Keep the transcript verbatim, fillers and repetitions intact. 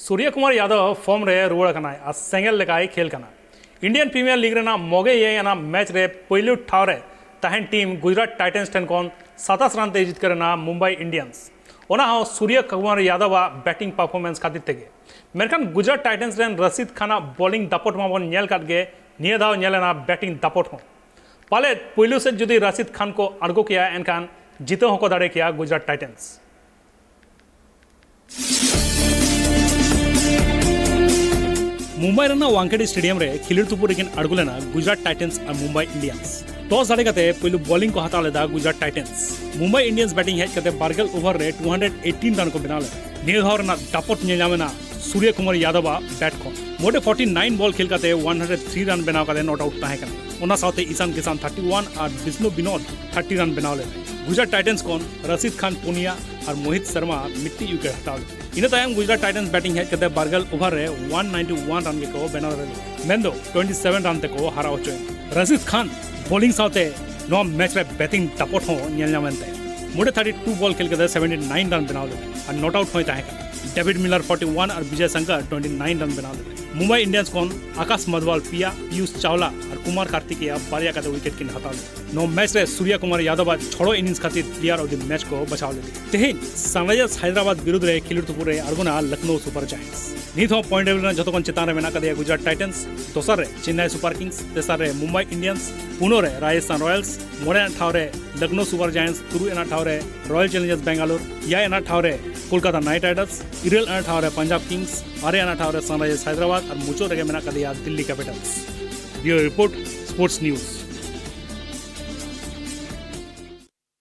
ᱥᱩᱨᱭᱚ Kumar ᱭᱟᱫᱚᱵ form ᱨᱮ ᱨᱩᱣᱟᱹᱲ ᱟᱠᱟᱱᱟᱭ ᱟᱨ ᱥᱮᱸᱜᱮᱞ ᱞᱮᱠᱟᱭ ᱠᱷᱮᱞ ᱠᱟᱱᱟ᱾ ᱤᱱᱰᱤᱭᱟᱱ ᱯᱨᱤᱢᱤᱭᱟᱨ ᱞᱤᱜᱽ ᱨᱮᱱᱟᱜ ᱢᱚᱜᱮ ᱮᱭᱟᱭ ᱟᱱᱟᱜ ᱢᱮᱪ ᱨᱮ ᱯᱩᱭᱞᱩ ᱴᱷᱟᱶ ᱨᱮ ᱛᱟᱦᱮᱱ ᱴᱤᱢ ᱜᱩᱡᱽᱨᱟᱴ ᱴᱟᱭᱴᱟᱱᱥ ᱴᱷᱮᱱ ᱠᱷᱚᱱ ᱥᱟᱛᱟᱥ ᱨᱟᱱ ᱛᱮ ᱡᱤᱛᱠᱟᱹᱨ ᱮᱱᱟ ᱢᱩᱢᱵᱟᱭ ᱤᱱᱰᱤᱭᱟᱱᱥ, ᱚᱱᱟ ᱦᱚᱸ ᱥᱩᱨᱭᱚ ᱠᱩᱢᱟᱨ ᱭᱟᱫᱚᱵ ᱟᱜ ᱵᱮᱴᱤᱝ ᱯᱟᱨᱯᱷᱚᱨᱢᱮᱱᱥ ᱠᱷᱟᱹᱛᱤᱨ ᱛᱮᱜᱮ᱾ ᱢᱮᱱᱠᱷᱟᱱ ᱜᱩᱡᱽᱨᱟᱴ ᱴᱟᱭᱴᱟᱱᱥ ᱨᱮᱱ ᱨᱟᱥᱤᱫ ᱠᱷᱟᱱ ᱟᱜ ᱵᱚᱞᱤᱝ ᱫᱟᱯᱚᱴ ᱢᱟᱵᱚᱱ ᱧᱮᱞ ᱠᱟᱫ ᱜᱮ, ᱱᱤᱭᱟᱹ ᱫᱷᱟᱣ ᱧᱮᱞ ᱮᱱᱟ ᱵᱮᱴᱤᱝ ᱫᱟᱯᱚᱴ ᱦᱚᱸ᱾ ᱯᱟᱞᱮᱫ ᱯᱩᱭᱞᱩ ᱥᱮᱫ ᱡᱩᱫᱤ ᱨᱟᱥᱤᱫ ᱠᱷᱟᱱ ᱠᱚ ᱟᱬᱜᱚ ᱠᱮᱭᱟ, ᱮᱱᱠᱷᱟᱱ ᱡᱤᱛᱟᱹᱣ ᱦᱚᱸᱠᱚ ᱫᱟᱲᱮ ᱠᱮᱭᱟ ᱜᱩᱡᱽᱨᱟᱴ ᱴᱟᱭᱴᱟᱱᱥ᱾ ᱢᱩᱢᱵᱟᱭ ᱨᱮᱱᱟᱜ ᱣᱟᱝᱠᱷᱮᱲᱮ ᱥᱴᱮᱰᱤᱭᱟᱢ ᱨᱮ ᱠᱷᱮᱞᱳᱰ ᱛᱩᱯᱩᱫ ᱨᱮᱠᱤᱱ ᱟᱬᱜᱚ ᱞᱮᱱᱟ ᱜᱩᱡᱽᱨᱟᱴ ᱴᱟᱭᱴᱟᱱᱥ ᱟᱨ ᱢᱩᱢᱵᱟᱭ ᱤᱱᱰᱤᱭᱟᱱᱥ᱾ ᱴᱚᱥ ᱫᱟᱲᱮ ᱠᱟᱛᱮ ᱯᱩᱭᱞᱩ ᱵᱚᱞᱤᱝ ᱠᱚ ᱦᱟᱛᱟᱣ ᱞᱮᱫᱟ ᱜᱩᱡᱽᱨᱟᱴ ᱴᱟᱭᱴᱟᱱᱥ᱾ ᱢᱩᱢᱵᱟᱭ ᱤᱱᱰᱤᱭᱟᱱᱥ ᱵᱮᱴᱤᱝ ᱦᱮᱡ ᱠᱟᱛᱮ ᱵᱟᱨᱜᱮᱞ ᱳᱵᱷᱟᱨ ᱨᱮ ᱴᱩ ᱦᱟᱱᱰᱨᱮᱰ ᱮᱭᱤᱴᱤᱱ ᱨᱟᱱ ᱠᱚ ᱵᱮᱱᱟᱣ ᱞᱮᱫᱟ᱾ ᱱᱤᱭᱟᱹ ᱫᱷᱟᱣ ᱨᱮᱱᱟᱜ ᱫᱟᱯᱚᱴ ᱧᱮᱞ ᱧᱟᱢ ᱮᱱᱟ ᱥᱩᱨᱭᱚ ᱠᱩᱢᱟᱨ ᱭᱟᱫᱚᱵ ᱟᱜ ᱵᱮᱴ ᱠᱷᱚᱱ᱾ ᱢᱳᱴᱮ ᱯᱷᱚᱨᱴᱤ ᱱᱟᱭᱤᱱ ᱵᱚᱞ ᱠᱷᱮᱞ ᱠᱟᱛᱮ ᱳᱣᱟᱱ ᱦᱟᱱᱰᱨᱮᱰ ᱛᱷᱨᱤ ᱨᱟᱱ ᱵᱮᱱᱟᱣ ᱠᱟᱛᱮ ᱱᱚᱴ ᱟᱣᱩᱴ ᱛᱟᱦᱮᱸ ᱠᱟᱱᱟ᱾ ᱚᱱᱟ ᱥᱟᱶᱛᱮ ᱤᱥᱟᱱ ᱠᱤᱥᱟᱱ ᱛᱷᱟᱨᱴᱤ ᱳᱣᱟᱱ ᱟᱨ ᱵᱤᱥᱱᱩ ᱵᱤᱱᱳᱫ ᱛᱷᱟᱨᱴᱤ ᱨᱟᱱ ᱵᱮᱱᱟᱣ ᱞᱮᱫᱟᱭ᱾ ᱜᱩᱡᱽᱨᱟᱴ ᱴᱟᱭᱴᱟᱱᱥ ᱠᱷᱚᱱ ᱨᱟᱥᱤᱫ ᱠᱷᱟᱱ ᱯᱩᱱᱭᱟ ᱟᱨ ᱢᱳᱦᱤᱛ ᱥᱟᱨᱢᱟ ᱢᱤᱫᱴᱤᱡ ᱩᱭᱠᱮᱴ ᱦᱟᱛᱟᱣ ᱞᱮᱫᱟ᱾ ᱤᱱᱟᱹ ᱛᱟᱭᱚᱢ ᱜᱩᱡᱽᱨᱟᱴ ᱴᱟᱭᱴᱟᱱᱥ ᱵᱮᱴᱤᱝ ᱦᱮᱡ ᱠᱟᱛᱮ ᱵᱟᱨᱜᱮᱞ ᱳᱵᱷᱟᱨ ᱨᱮ ᱳᱣᱟᱱ ᱱᱟᱭᱤᱱᱴᱤ ᱳᱣᱟᱱ ᱨᱟᱱ ᱜᱮᱠᱚ ᱵᱮᱱᱟᱣ ᱞᱮᱫᱟ, ᱢᱮᱱᱫᱚ ᱴᱩᱭᱮᱱᱴᱤ ᱥᱮᱵᱷᱮᱱ ᱨᱟᱱ ᱛᱮᱠᱚ ᱦᱟᱨᱟᱣ ᱦᱚᱪᱚᱭᱮᱱᱟ᱾ ᱨᱟᱥᱤᱫ ᱠᱷᱟᱱ ᱵᱚᱞᱤᱝ ᱥᱟᱶᱛᱮ ᱱᱚᱣᱟ ᱢᱮᱪ ᱨᱮ ᱵᱮᱴᱤᱝ ᱫᱟᱯᱚᱴ ᱦᱚᱸ ᱧᱮᱞ ᱧᱟᱢᱮᱱ ᱛᱟᱭᱟ᱾ ᱢᱳᱴᱮ ᱛᱷᱟᱨᱴᱤ ᱴᱩ ᱵᱚᱞ ᱠᱷᱮᱞ ᱠᱟᱛᱮ ᱥᱮᱵᱷᱮᱱᱴᱤ ᱱᱟᱭᱤᱱ ᱨᱟᱱ ᱵᱮᱱᱟᱣ ᱞᱮᱫᱟ ᱟᱨ ᱱᱚᱴ ᱟᱣᱩᱴ ᱦᱚᱸᱭ ᱛᱟᱦᱮᱸ ᱠᱟᱱᱟ᱾ ᱰᱮᱵᱷᱤᱰ ᱢᱤᱞᱟᱨ ᱯᱷᱚᱨᱴᱤ ᱳᱣᱟᱱ ᱟᱨ ᱵᱤᱡᱚᱭ ᱥᱟᱝᱠᱟᱨ ᱴᱩᱭᱮᱱᱴᱤ ᱱᱟᱭᱤᱱ ᱨᱟᱱ ᱵᱮᱱᱟᱣ ᱞᱮᱫᱟ᱾ ᱢᱩᱢᱵᱟᱭ ᱤᱱᱰᱤᱭᱟᱱᱥ ᱠᱷᱚᱱ ᱟᱠᱟᱥ ᱢᱟᱫᱷᱣᱟᱞ ᱯᱮᱭᱟ, ᱯᱤᱭᱩᱥ ᱪᱟᱣᱞᱟ ᱟᱨ ᱠᱩᱢᱟᱨ ᱠᱟᱨᱛᱤᱠᱮᱭᱟ ᱵᱟᱨᱭᱟ ᱠᱟᱛᱮ ᱩᱭᱠᱮᱴ ᱠᱤᱱ ᱦᱟᱛᱟᱣ ᱞᱮᱫᱟ᱾ ᱱᱚᱣᱟ ᱢᱮᱪ ᱨᱮ ᱥᱩᱨᱭᱟ ᱠᱩᱢᱟᱨ ᱭᱟᱫᱚᱵ ᱟᱜ ᱡᱷᱚᱲᱚ ᱤᱱᱤᱝᱥ ᱠᱷᱟᱹᱛᱤᱨ ᱯᱞᱮᱭᱟᱨ ᱚᱯ ᱫᱤ ᱢᱮᱪ ᱠᱚ ᱵᱟᱪᱷᱟᱣ ᱞᱮᱫᱮᱭᱟ᱾ ᱛᱮᱦᱮᱧ ᱥᱟᱱᱨᱟᱭᱡᱟᱨᱥ ᱦᱟᱭᱫᱨᱟᱵᱟᱫ ᱵᱤᱨᱩᱫᱷ ᱨᱮ ᱠᱷᱮᱞᱳᱰ ᱛᱩᱯᱩᱫ ᱨᱮ ᱟᱬᱜᱚᱱᱟ ᱞᱚᱠᱷᱱᱳ ᱥᱩᱯᱟᱨ ᱡᱟᱭᱮᱱᱴᱥ᱾ ᱱᱤᱛ ᱦᱚᱸ ᱯᱚᱭᱮᱱᱴ ᱴᱮᱵᱤᱞ ᱨᱮᱱᱟᱜ ᱡᱷᱚᱛᱚ ᱠᱷᱚᱱ ᱪᱮᱛᱟᱱ ᱨᱮ ᱢᱮᱱᱟᱜ ᱟᱠᱟᱫᱮᱭᱟ ᱜᱩᱡᱽᱨᱟᱴ ᱴᱟᱭᱴᱟᱱᱥ, ᱫᱚᱥᱟᱨ ᱨᱮ ᱪᱮᱱᱱᱟᱭ ᱥᱩᱯᱟᱨ ᱠᱤᱝᱥ, ᱛᱮᱥᱟᱨ ᱨᱮ ᱢᱩᱢᱵᱟᱭ ᱤᱱᱰᱤᱭᱟᱱᱥ, ᱯᱩᱱᱚ ᱨᱮ ᱨᱟᱡᱚᱥᱛᱷᱟᱱ ᱨᱚᱭᱟᱞᱥ, ᱢᱚᱬᱮ ᱟᱱᱟᱜ ᱴᱷᱟᱶ ᱨᱮ ᱞᱚᱠᱷᱱᱳ ᱥᱩᱯᱟᱨ ᱡᱟᱭᱮᱱᱴᱥ, ᱛᱩᱨᱩᱭ ᱟᱱᱟᱜ ᱴᱷᱟᱶ ᱨᱮ ᱨᱚᱭᱟᱞ ᱪᱮᱞᱮᱧᱡᱟᱨᱥ ᱵᱮᱝᱜᱟᱞᱳᱨ, ᱮᱭᱟᱭ ᱟᱱᱟᱜ ᱴᱷᱟᱶ ᱨᱮ ᱠᱳᱞᱠᱟᱛᱟ ᱱᱟᱭᱤᱴ ᱨᱟᱭᱰᱟᱨᱥ, ᱤᱨᱟᱹᱞ ᱟᱱᱟᱜ ᱴᱷᱟᱶ ᱨᱮ ᱯᱟᱧᱡᱟᱵᱽ ᱠᱤᱝᱥ, ᱟᱨᱮ ᱟᱱᱟᱜ ᱴᱷᱟᱶ ᱨᱮ ᱥᱟᱱᱨᱟᱭᱡᱟᱨᱥ ᱦᱟᱭᱫᱨᱟᱵᱟᱫᱽ ᱟᱨ ᱢᱩᱪᱟᱹᱫ ᱨᱮᱜᱮ ᱢᱮᱱᱟᱜ ᱟᱠᱟᱫᱮᱭᱟ Delhi capitals. Bureau report, sports news.